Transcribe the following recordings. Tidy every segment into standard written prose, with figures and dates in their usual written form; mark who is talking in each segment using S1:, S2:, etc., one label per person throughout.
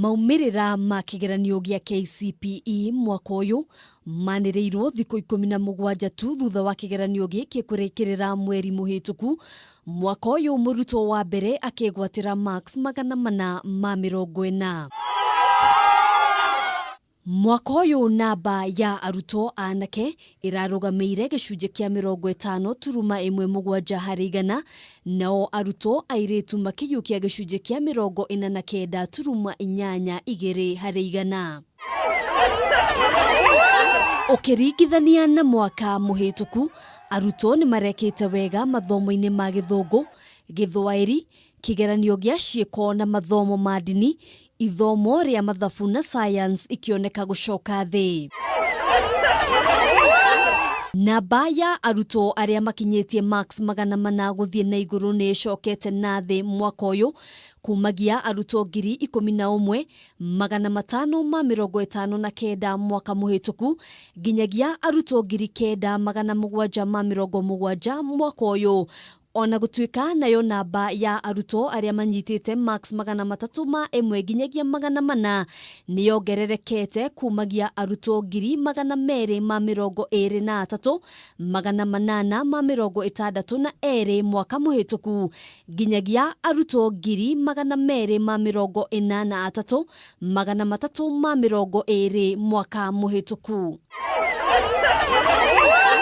S1: Maumĩrĩra ma kĩgeranio gĩa KCPE mwaka ũyũ manĩrĩirwo thikũ 17 tu thutha wa kĩgeranio gĩkĩ kũrĩkĩrĩra mweri mũhĩtũku. Mwaka ũyũ mũrutwo wa mbere akĩgwatĩra marks 440. Mwaka ũyũ namba ya arutwo anake ĩrarũgamĩire gĩcunjĩ kĩa 50.17 harĩ igana, nao arutwo airĩtu makĩiyũkia gĩcunjĩ kĩa 49.82 harĩ igana. Ũkĩringithania na mwaka mũhĩtũku, arutwo nĩ marekĩte wega mathomo-inĩ ma Gĩthũngũ, Gĩthwaĩri, kĩgeranio gĩa ciĩko na mathomo ma ndini, ithomo rĩa mathabu na science ikĩoneka gũcoka thĩ. Namba ya arutwo arĩa makinyĩtie marks 400 gũthiĩ na igũrũ nĩ ĩcokete na thĩ mwaka ũyũ, kumagia arutwo 11,559 mwaka mũhĩtũku nginyagia arutwo 9,770 mwaka ũyũ. Ona gũtuĩka nayo namba ya arutwo arĩa manyitĩte marks 301 nginyagia 400 nĩ yongererekete kumagia arutwo 223,862 mwaka mũhĩtũku nginyagia arutwo 243,320 mwaka mũhĩtũku.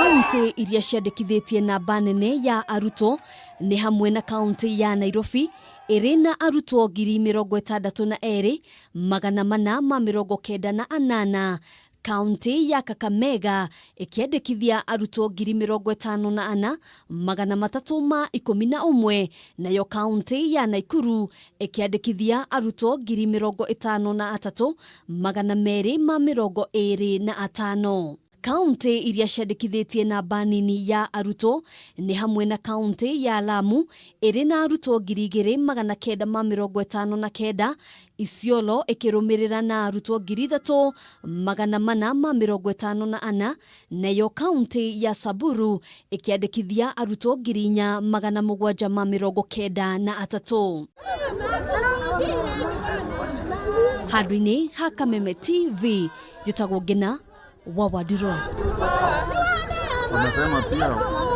S1: Kaunti iria ciandĩkithĩtie namba nene ya arutwo nĩ hamwe na kaunti ya Nairobi ĩrĩ na arutwo 62,498, kaunti ya Kakamega ĩkĩandĩkithia arutwo 54,311, nayo kaunti ya Nakuru ĩkĩandĩkithia arutwo 53,225. Kaunti iria ciandĩkithĩtie namba nini ya arutwo nĩ hamwe na kaunti ya Lamu ĩrĩ na arutwo 2,959, Isiolo ĩkĩrũmĩrĩra na arutwo 3,454, nayo kaunti ya Samburu ĩkĩandĩkithia arutwo 4,793. Handũ-inĩ ha Kameme TV, njĩtagwo Ngina wa Wandirũ.
S2: Wanasema pia.